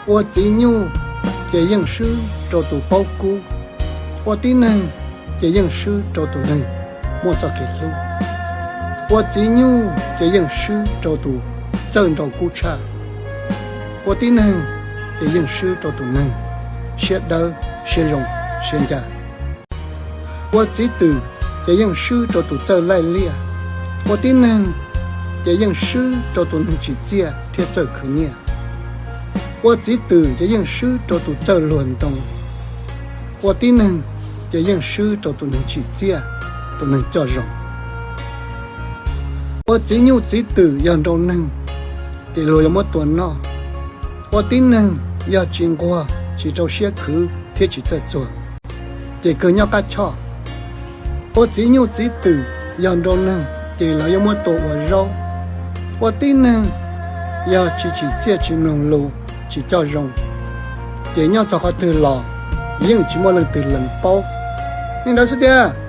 Ua txiv nyuj ces yeej swb rau tus paub kub. Ua tib neeg ces yeej swb rau tus neeg muaj txoj kev hlub. Ua txiv nyuj ces yeej swb rau tus txawj nrau kub tshaj. Ua tib neeg ces yeej swb rau tus neeg siab dawb siab zoo siab ncaj. Ua txiv twm ces yeej swb rau tus txawj laij liaj. Ua tib neeg ces yeej swb rau tus neeg tsim txiaj thiab txawj khwv nyiaj. Ua txiv twm ces yeej swb rau tus txawj luag ntoo. Ua tib neeg ces yeej swb rau tus neeg tsim txiaj, tus neeg coj zoo. Ua txiv nyuj txiv twm yog nrau neeg, ces luag yuav muab tua noj. Ua tib neeg yog tsis nquag, tsis rau siab khwv thiab tsis txawj txuag, ces kawg nyob qab choj. Ua txiv nyuj txiv twm yog nrau neeg, ces lawv yuav muab tua ua zaub. Ua tib neeg yog tsis tsim txiaj, tsis mloog lus, tsis coj zoo, ces nyob txog qhov twg los yeej tsis muaj leej twg lees paub. Li ntawd xwb tiag.